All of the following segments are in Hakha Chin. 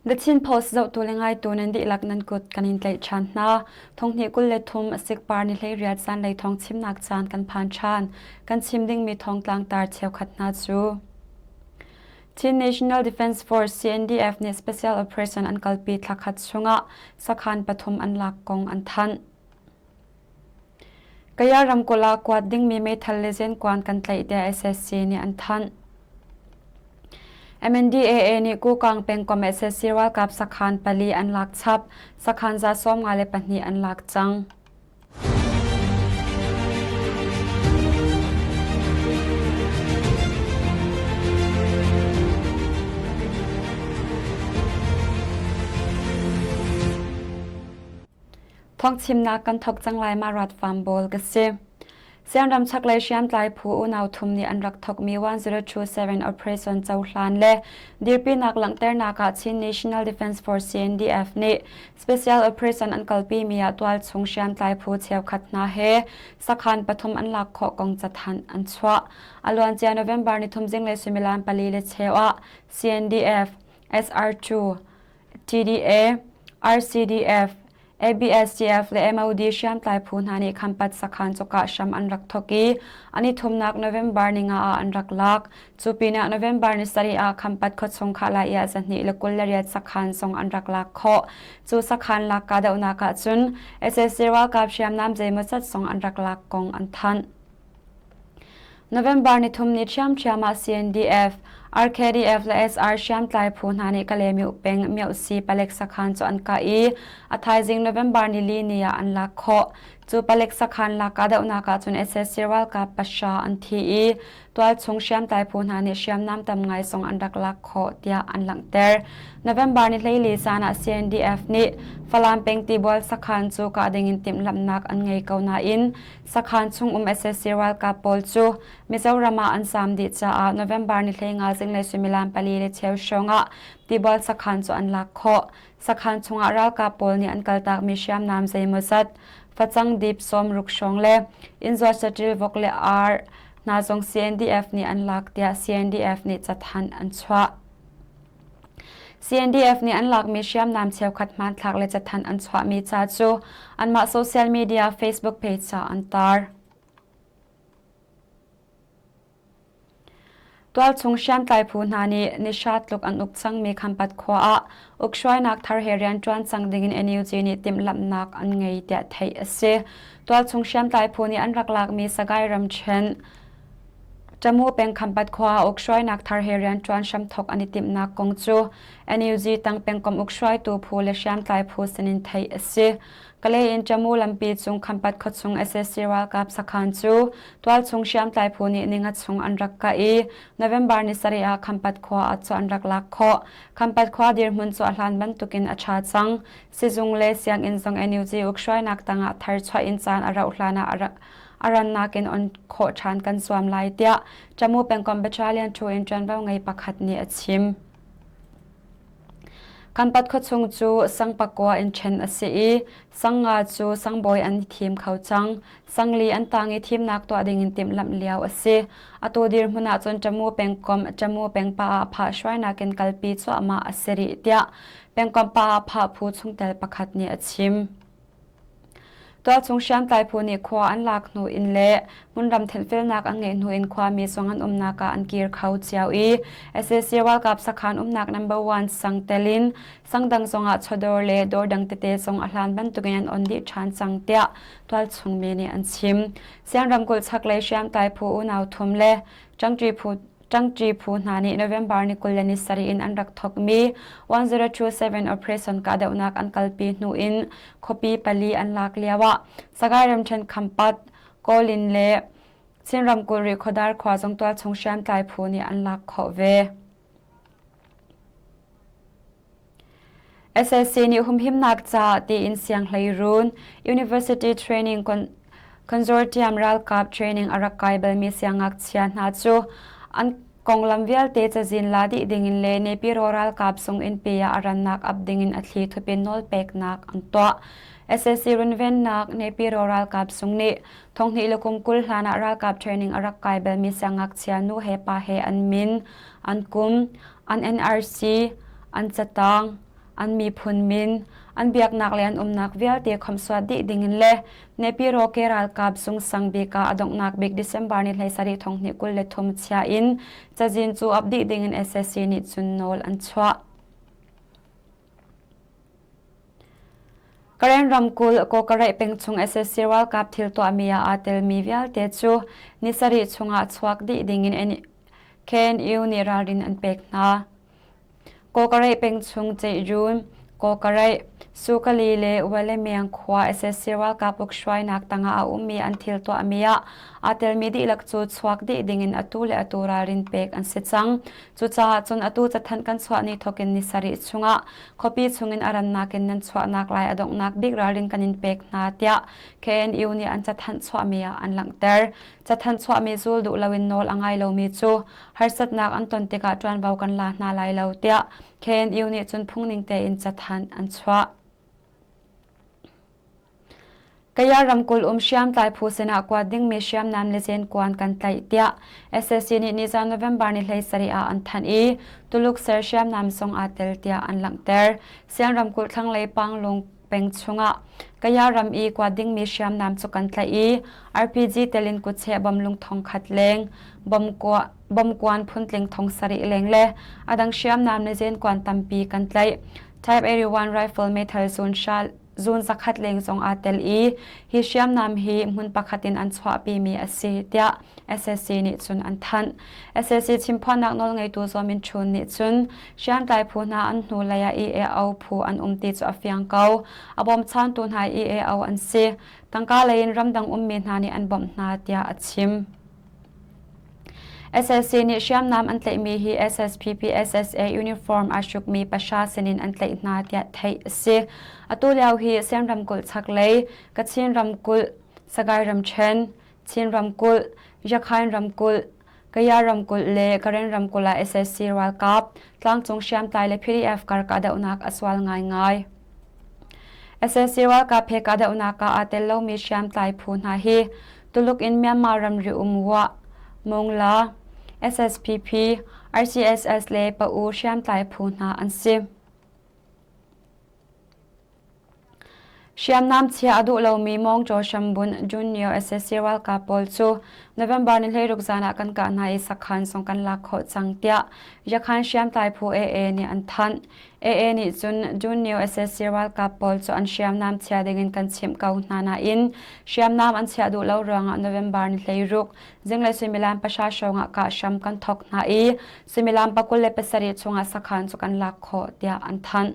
The Chin Post zohtu le ngaitu nan dihlak nan kut kan in tlaih ṭhan hna. Thonghnih 23 a sikpar ni 18 zanlei thawng chimnak caan kan phan ṭhan. Kan chim dingmi thawngtlang tar cheukhat hna cu Chin National Defense Force CNDF nih Special Operation an kalpi thla khat chungah sakhan pathum an lak kong an thanh. Kaya ramkulh ah kuat dingmi meithal le zenkuan kan tlaih tiah SSC nih an thanh. MNDAA nih Kukang pengkomh SSC ralkap sakhan pali an lak chap, sakhan 152 an lak cang. Thawngchimnak kan thawk cang lai ma rat farm bawl ka si. Sianram chaklei hriamtlai phu unau thum nih an rak thawkmi 1027 Operation cohlan le dirpinak langhternak ah Chin National Defense Force CNDF nih Special Operation an kalpimi ah tualchung hriamtlai phu cheukhat hna he sakhan pathum an lak khawh kong cathanh an chuah. A luancia November nithum zinglei suimilam pali le cheu ah CNDF, SR2, TDA, RCDF, ABSDF le MOD hriamtlai phu hna nih Khampat sakhan cawkah hram an rak thawk i an i thumnak November ninga ah an rak lak. Cu pinah November ni sarih ah Khampat khuachung Khalai ah 228 sakhan zong an rak lak khawh. Cu sakhan lak kahdohnak ahcun sac ralkap hriamnam zeimawzat zong an rak lak kong an thanh. November nithum ni ṭhiamṭhiam ah CNDF, RKDF le SR hriamtlai phu hna nih Kalaymyo peng Myohsi palek sakhan cu an kah i a thaizing November nili ni ah an lak khawh. Cu palek sakhan lak kahdohnak ah cun sac ralkap pahra an thi i tualchung hriamtlai phu hna nih hriamnam tam ngai zong an rak lak khawh tiah an langhter. November ni 14 zan ah CNDF nih Falam peng Tibual sakhan cu kah ding in timhlamhnak an ngei ko nain Sakhan chung um sac ralkap pawl cu Mizoram ah an zaam dih caah November ni 15 zinglei suimilam pali le cheu hrawng ah Tibual sakhan cu an lak khawh. Sakhan chungah ralkap pawl nih an kaltakmi hriamnam zeimawzat, facang dip 60 hrawng le innzuat saṭil vok le ar hna zong CNDF nih an lak tiah CNDF nih cathanh an chuah. CNDF nih an lakmi hriamnam cheukhat hmanthlak le cathanh an chuahmi ca cu anmah social media Facebook page ah an tar. Tualchung hriamtlai phu hna nih nihra tluk an uk cangmi Khampat khua ah ukhruainak thar he rianṭuan cang dingin NUG nih timhlamhnak an ngei tiah theih a si. Tualchung hriamtlai phu nih an rak lakmi Sagaing ramṭhen Tamu peng Khampat khua ah ukhruainak thar he rianṭuan hramthawk an i timhnak kong cu NUG tang pengkomh ukhruaitu phu le hriamtlai phu sinin theih a si. Kalay in Tamu lampi cung Khampat khuachung sac ralkap sakhan cu tualchung hriamtlai phu nih ninga chung an rak kah i November ni sarih ah Khampat khua ah cu an rak lak khawh. Khampat khua dirhmun cu a hlan bantukin a ṭha cang. Sizung le sianginn zong NUG ukhruainak tangah tharchuah in caan a rauh hlan ah a rak a rannak in on khawh ṭhan kan zuam lai tiah Tamu pengkomh battalion 2 in ṭuanvo ngei pakhat nih a chim. Kanpat khuachung cu sang pakua in ṭhen a si i sang nga cu sangbawi an i thim kho cang. Sangli an tang i thimnak tuah ding in timhlamh lio a si. Atu dirhmun ah cun Tamu pengkomh Tamu pengpa ah phah hruainak in kalpi cuahmah a si rih tiah pengkomh pa ah phah phu chungtel pakhat nih a chim. Tualchung hriamtlai phu nih khua an lak hnu in le hmunram thenhfelnak an ngeih hnu in khuami zong an umnak ah an kir kho cio i sac ralkap sakhan umnak number one sang tel in sang dang zongah chawdawr le dawr dang tete zong a hlan bantukin an on dih ṭhan cang tiah tualchung mi nih an chim. Siang ramkulh chaklei hriamtlai phu unau thum le ṭangṭi phu Ṭangṭi phu hna nih November ni 27 in an rak thawkmi 1027 operation kahdohnak an kalpi hnu in khuapi pali an lak lioah Sagaing ramṭhen Khampat, Kawlin le Chin ramkulh Rihkhawdar khua zong tualchung hriamtlai phu nih an lak khawh ve. Sac nih humhimnak caah tiin sianghleiruun University Training Consortium ralkap training a rak kai balmi siangngakchia hna cu an konglam vialte cazin la dih dingin le Nepiro ralkap sung innpi ah a rannak ap dingin a thli thup in nawlpeknak an tuah. Sac runvennak Nepiro ralkap sung nih thonghnih le kum 20 hlan ah ralkap training a rak kai balmi siangngakchia nu he pa he an min, an kum, an NRC, an catang, an miphun min, an biaknak le an umnak vialte khomsuat dih dingin le Nepiro ke ralkap zung sang bik ah a donghnak bik December ni 17 thong 23 chia in cazin cu ap dih dingin SSC nih cun nawl an chuah. Karen ramkulh Kawkaraih pengchung SSC ralkap thil tuahmi ah aa telmi vialte cu ni sarih chungah chuak dih dingin KNU nih ralrin an pek hna. Kawkaraih pengchung Ceihjun, Kawkaraih, Sukali le Walemyang khua SSC ralkap ukhruainak tangah a ummi an thil tuahmi ah aa telmi dihlak cu chuak dih dingin atu le atu ralrin pek an si cang. Cucaah cun atu cathanh kan chuah ni thawkin ni sarih chungah khuapi chungin a rannak in nan chuahnak lai a donghnak bik ralrin kan in pek hna tiah KNU nih an cathanh chuahmi ah an langhter. Cathanh chuahmi zul duh loin nawl a ngai lomi cu harsatnak an ton tikah ṭuanvo kan la hna lai lo tiah KNU nih cun phungning tein cathanh an chuah. Kaya ramkulh um hriamtlai phu sinah kuat dingmi hriamnam le zenkuan kan tlaih tiah SAC nih nizan November ni 17 ah an thanh i Tuluk ser hriamnam zong aa tel tiah an langhter. Sian ramkulh thlanglei Panglung peng chungah Kaya ram i kuat dingmi hriamnam cu kan tlaih i RPG telin kutcheh bomlung thong khat leng, bomkuan phuntling thong sarih leng le a dang hriamnam le zenkuan tampi kan tlaih. Type 81 rifle meithal zun zakhat leng zong aa tel i hi hriamnam hi hmun pakhat in an chuahpimi a si tiah SSC nih cun an thanh. SSC chimphuannak nawlngeitu Zaw Min Chun nih cun hriamtlai phu hna an hnulei ah EAO phu an um ti cu a fiang ko. A bawmchantu hna EAO an si. Tangka lei in ramdang ummi hna nih an bawmh hna tiah a chim. SSC nih hriamnam an tlaihmi hi SSPP SSA uniform aa hrukmi pahra sinin an tlaih hna tiah theih a si. Atu lio hi Siam ramkulh chaklei, Kachin ramkulh, Sagaing ramṭhen, Chin ramkulh, Yakhain ramkulh, Kaya ramkulh le Karen ramkulh ah SSC ralkap, tlangcung hriamtlai le PDF kar kahdohnak a sual ngaingai. SSC ralkap he kahdohnak ah aa tel lomi hriamtlai phu hna hi Tuluk in Myanmar ramri um Wah, Mongla, SSPP, RCSS le Pa-U hriamtlai phu hna an si. Hriamnam chia a duh lomi Mawngcaw hrambunh Junior SSC ralkap pawl cu November ni 16 zan ah kan kah hna i sakhan zong kan lak khawh cang tiah Yakhan hriamtlai phu AA nih an thanh. AA nih cun Junior SSC ralkap pawl cu an hriamnam chia dingin kan chimh ko hna nain hriamnam an chiah duh lo ruangah November ni 16 zinglei suimilam pahra hrawng ah kah hram kan thawk hna i suimilam 27 chungah sakhan cu kan lak khawh tiah an thanh.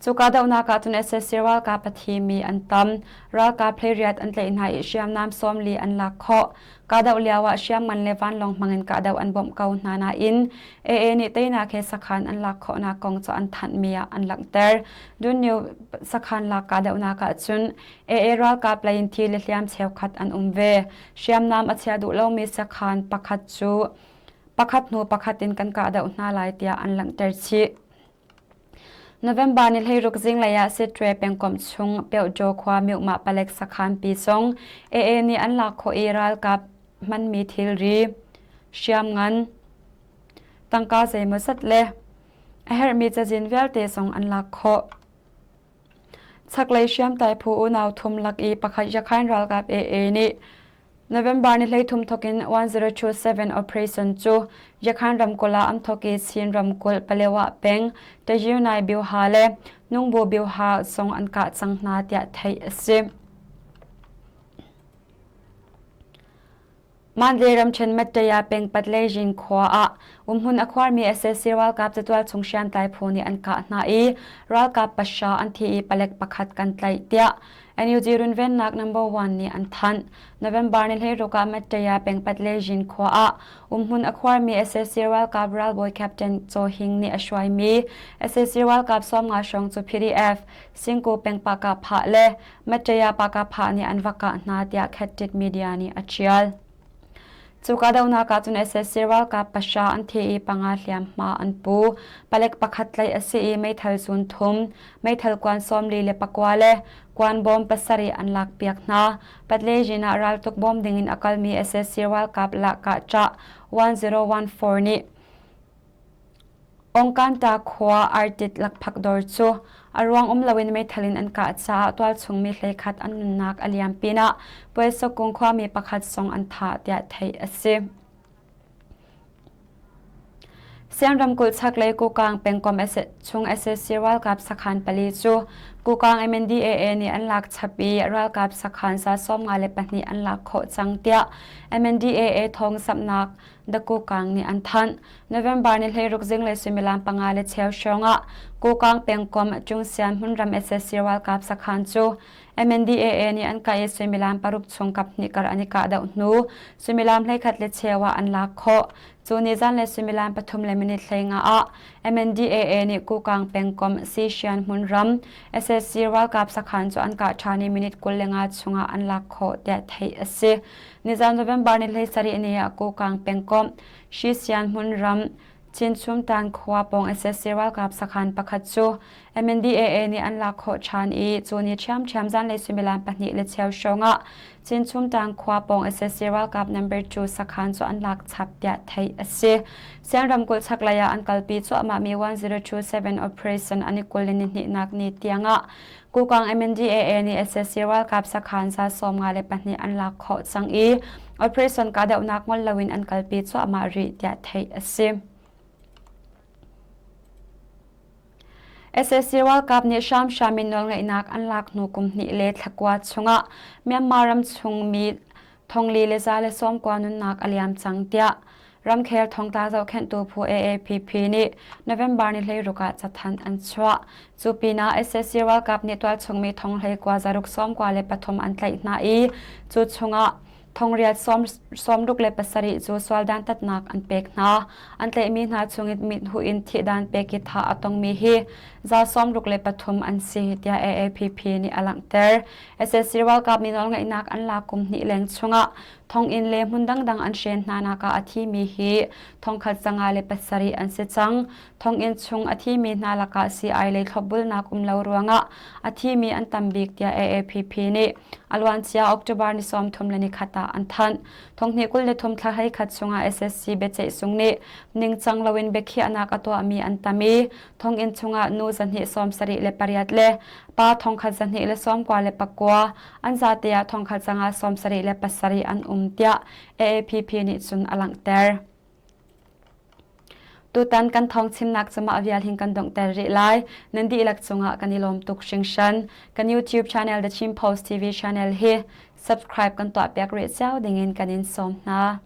Cu kahdohnak ah cun sac ralkap a thimi an tam. Ralkap hleiriat an tlaih hna i hriamnam 40 an lak khawh. Kahdoh lio ah hriamngan le vanlawng hmangin kahdoh an bawmh ko hna nain AA nih teinak he sakhan an lak khawhnak kong cu an thanhmi ah an langhter. Dunniu sakhan lak kahdohnak ah cun AA ralkap lei in thi le hliam cheukhat an um ve. Hriamnam a chia duh lomi sakhan pakhat cu pakhat hnu pakhat in kan kahdoh hna lai tiah an langhter chih. November ni 16 zinglei ah Sittwe pengkomh chung Pyohjaw khua Myuhmah palek sakhan pi zong AA nih an lak khawh i ralkap hmanmi thilri, hriamngan, tangka zeimawzat le a herhmi cazin vialte zong an lak khawh. Chaklei hriamtlai phu unau thum lak i pakhat Yakhain ralkap AA nih November ni 13 thawkin 1027 operation cu Yakhan ramkulh ah an thawk i Chin ramkulh Palewa peng Tazyunai Byuha le Nungbu Byuha zong an kah cang hna tiah theih a si. Mandalay ramṭhen Mattaya peng Patlejin khua ah umhmun a khuarmi sac ralkap catual chung hriamtlai phu nih an kah hna i ralkap pahra an thi i palek pakhat kan tlaih tiah NUG runvennak number one nih an thanh. November ni 16 ah Mattaya peng Patlejin khua ah umhmun a khuarmi sac ralkap ralbawi Captain Chaw Hing nih a hruaimi sac ralkap 50 hrawng cu PDF Singku peng Paka Phah le Mattaya Pakapha nih an va kah hna tiah Khattit media nih a ṭial. Cu kahdohnak ah cun sac ralkap pahra an thi i panga hliamhma an pu. Palek pakhat tlaih a si i meithal zun thum, meithal kuan 44 le kuan bawm pasarih an lakpiak hna. Patlejin ah raltuk bawm dingin a kalmi sac ralkap lahkah ṭah 1014 nih. Ongkanta khua artit lakphak dawr cu a ruang um loin meithal in an kah caah tualchung mi hleikhat an nunnak a liam pinah Puaisakung khuami pakhat zong an thah tiah theih a si. Sian ramkulh chaklei Kukang pengkomh chung sac ralkap sakhan pali cu Kukang MNDAA nih an lak chap i ralkap sakhan za 54 an lak khawh cang tiah MNDAA thawngzamhnak The Kukang nih an thanh. November ni 16 zinglei suimilam panga le cheu hrawng ah Kukang pengkomh Cungsian hmunram sac ralkap sakhan cu MNDAA nih an kah i suimilam paruk chung kaphnih kar an i kahdoh hnu suimilam 11 le cheu ah an lak khawh. Cu ni zanlei suimilam pathum le minute 15 ah MNDAA nih Kukang pengkomh Sishian hmunram sac ralkap sakhan cu an kah ṭhan i minute 25 chungah an lak khawh tiah theih a si. Nizan November ni 17 ni ah Kukang pengkomh Shishian hmunram Chinchumtan khua pawng sac ralkap sakhan pakhat cu MNDAA nih an lak khawh ṭhan i cu ni ṭhiamṭhiam zanlei suimilam pahnih le cheu hrawngah Chinchumtan khua pawng sac ralkap number 2 sakhan cu an lak chap tiah theih a si. Sian ramkulh chaklei ah an kalpi cuahmahmi 1027 operation an i 20 le nihnihnak ni tiangah Kukang MNDAA nih sac ralkap sakhan za 54 an lak khawh cang i operation kahdohnak ngol loin an kalpi cuahmah rih tiah theih a si. Sac ralkap nih hramhram in nawlngeihnak an lak hnu kum hnih le thla kua chungah Myanmar ram chungmi thongli le za le sawmkua nunnak a liam cang tiah ramkhel thongtla zohkhenhtu phu AAPP nih November ni 16 ah cathanh an chuah. Cu pinah sac ralkap nih tualchungmi thonghlei kua zaruk 93 an tlaih hna i cu chungah thongriat 67 cu sual dantatnak an pek hna. An tlaihmi hna chungin mithuh in thihdan pek i thah a tongmi hi za 63 an si tiah AAPP nih a langhter. Sac ralkap nih nawlngeihnak an lak kum hnih leng chungah thonginn le hmun dangdang an hren hnanak ah a thimi hi thongkhat 57 an si cang. Thonginn chung a thimi hna lakah sii lei thlopbulnak um lo ruangah a thimi an tam bik tiah AAPP nih a luancia October ni 31 ah an thanh. Thonghnih 23 thla 11 chungah SSC biaceih sung nih ningcang loin biakhiahnak a tuahmi an tam i thonginn chungah nu 278 le pa thongkhat 299 an zate ah thongkhat 577 an um tiah AAPP nih cun a langhter. Tutan kan thawng chimnak cu mah vial hin kan donghter rih lai. Nan dihlak cungah kan i lawm tuk hringhran. Kan YouTube channel The Chin Post TV channel hi subscribe kan tuahpiak rih cio dingin kan in sawm hna.